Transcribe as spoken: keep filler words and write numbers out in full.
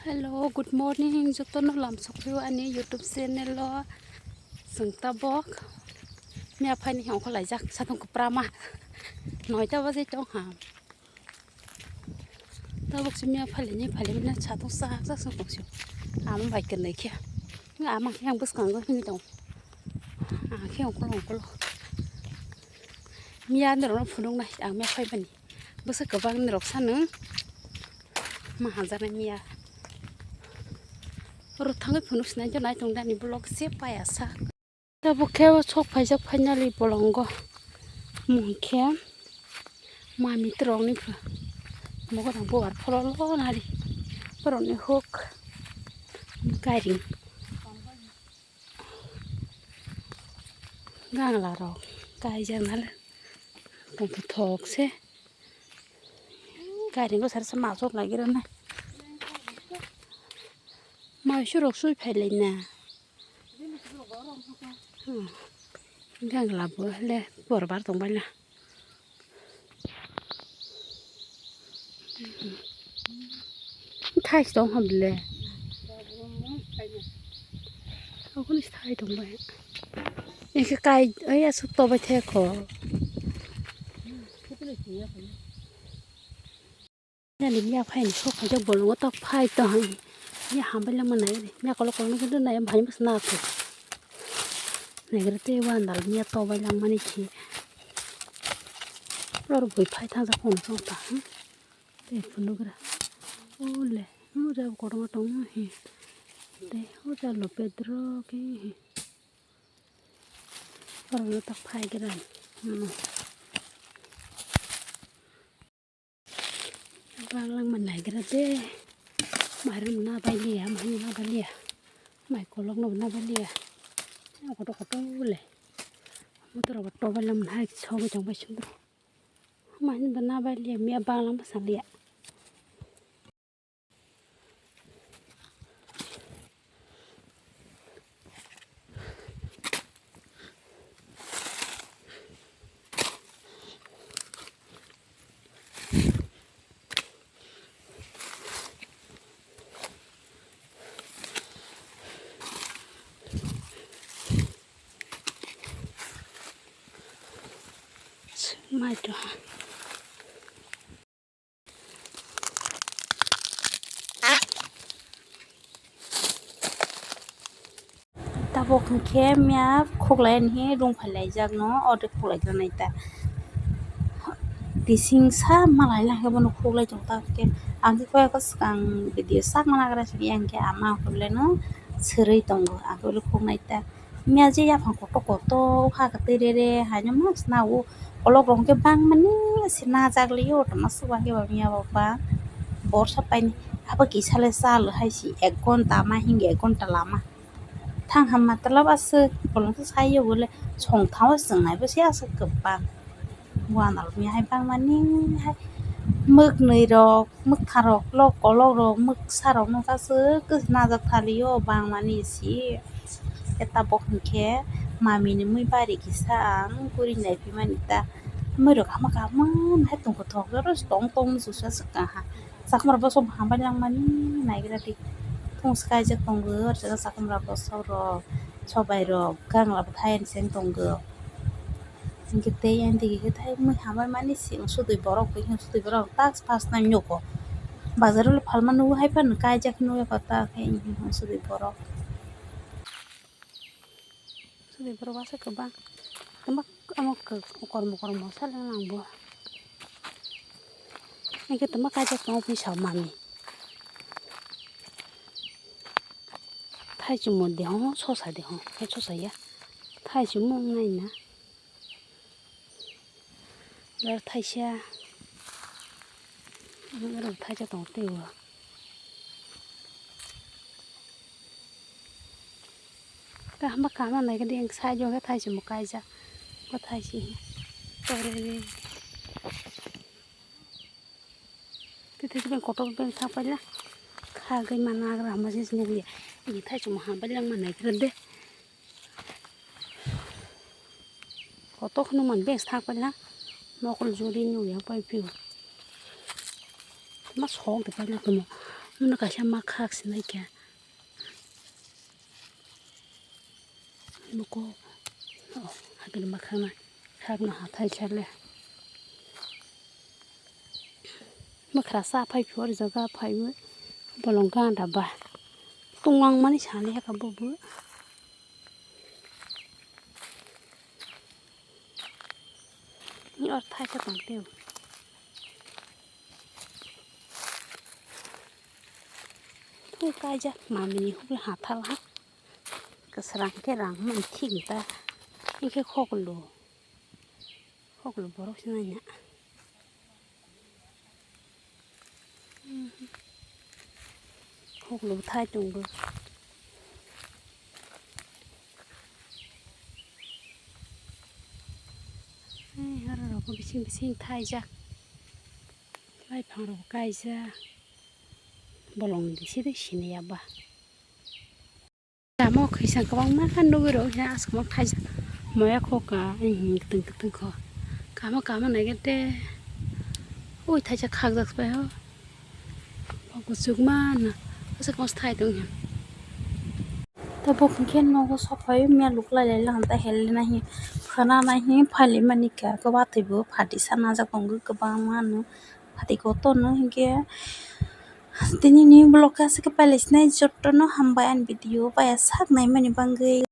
Hello, good morning, jotono lam sokphio ani YouTube channel o. Chwng tabok miya phaini hwnkholaijak satung kwprama noita baje tongha. Tabok se miya phailini phailini satung sak sak song tongsi. Ama bai kwnwi khe. Ama khe ang bwskango hwnwi tong. Ang khe ongkolo ongkolo. Miya norokno phunuknai ang miya phaibani. Bwswk kwbangni rok sano ma hajaknai miya. Oro thangwi phunuk sinai nai tong dani vlog se paya sa. Tabuk khe o sok phaijak finally bolongo. Mung khe mami trokni phu. Mogo rang buar phololo nari. Borokni huk kairing. Gangla rok kaijak nale tongthok se. Gari bo sari se machok lagi rw nai. Maisu rok sui phai lai na. Hmm. Gangla bo le bor bar tong bai na. Thai se tong ham le. Okhon se thai tong bai. Ekhe kai, ai asuk to bai the kho. Nani miya phai ni sok phai jak bolong o tok phai to hai. Miya ham bai lang ma nai re. Miya kolok kolok no khe nai bhai mas na kho. Nai gre te wan dal miya to bai lang mani khe. Oro bui phai thang jak phone song ta. Te phunuk gra. Ole, mo ja kotorma tong he. Te o ja lo Pedro ke he. Oro no tak phai gra. Hmm. Bang lang ma nai gra de. Mairum na bai liya, mai na bai liya. Mai kolok no na bai liya. Koto koto le. Motor ba to bai lang hai so bai chong bai sung. Mani bana bai liya, miya bang lang basa liya. Mai to. Tabuk hwnkhe miya khuklai ani rung phai laijak no, ordek khuklai gwnai ta. Bising sa malai lang khe bono khuklai tong ta khe, ang khe koi swkang video sak mana gra sini, ang khe ama khuklai no sirwi tongo, ang khe khuknai ta. Miya je yaphang kotor kotor ha kwtwi re re haino ma sna o kolok rok hwnkhe bangmani se najak lio tama swkang khe ba miya bo ba borsa paini abo kisa le chal hai si ek ghonta ma hinwi ek ghonta lama thang hamma twlab aswk bolong khe sai o bole song thango chwng nai bo se aswk kwbang. Buana rok ni hai bangmani hai mwknwi rok, mwkha rok, lok kolok rok, mwksa rok no aswk najak thali o bangmani si. Khe tabok hinkhe mami ni mui bari kisa ang guri nai phi mani ta. Mui rok hama kaham hai tong khe thok jora tong tong muchung sa swkang ha. Chakhwmra bosong bo hambai langmani naigra di. Thung swkaijak tongo, o jaga chakhwmra bosong rok, sobai rok, gangla bwthai ani cheng tongo. Hinkhe tei ani digi khe thai mui hambai mani si, sudui borok bai, sudui borok tak pas nang nugo. Bazar o phalma nugo hai phano kaijak nugo kota khe sudui borok. Sudui borok aswk kwbang. Tama omo kwk-, kormo kormo sa le nang bo. Hinkhe tama kaijak tongo pisa mami. Thaichung mo deho, sosa deho, hai sosa ya. Thaichung mo wngnai na. Aro thaisa, aro thaisa tong twi o. Kaham kaham nai khe side o khe thaisa mo kaijak. Bo thaisa. Ore re. Tei tei beng kotor beng thang paila. Kha gai ma nagra hama se nugya. Ini thaisa mo ha bai lang ma nai khe de. Kotor kheno man bes thang paila. Mokol juri nugya pai pio. Ma sok de paila tomo. Ano kaisa ma khak sinai khe. Buko. Oh, hakini ma khakna. Khakno hathai khe le. Mwkhra sa phai phio, o jaga phaiwi bolong gana ba. Tungwang mani sani ya ka bobo. Ni or thai sa tong teo. Thung kaijak mamini hubui hathal ha. Kwsrang khe rang man thik ta. Ikhe khoklo. Khoklo borok se nanya. Khoklo bwthai tongo. Ei, oro rok bo bising bising thaijak. Laiphang rok kaijak. Bolong ni side sini ya ba. Tamo kisa kwbangma kha nugwi rw khe aswk ma thaisa moya kho ka, hmm, kwtwng kwtwng kho. Kamo kamo naikhe te ui thaisa khakjak pai o. Bo kuchukma no aswk ma thai tong khe. Tabuk hwnkhe nogo sophai mia luklai lai lang ta hel nai hi khana nai hi phailaimani kha. Kwbangtwi bo phatisa najak tongo kwbangma no. Phatiko tono hinkhe tini ni vlog khe aswk khe pailai sinai, jotono hambai ani video paiya sak naimani bagwi.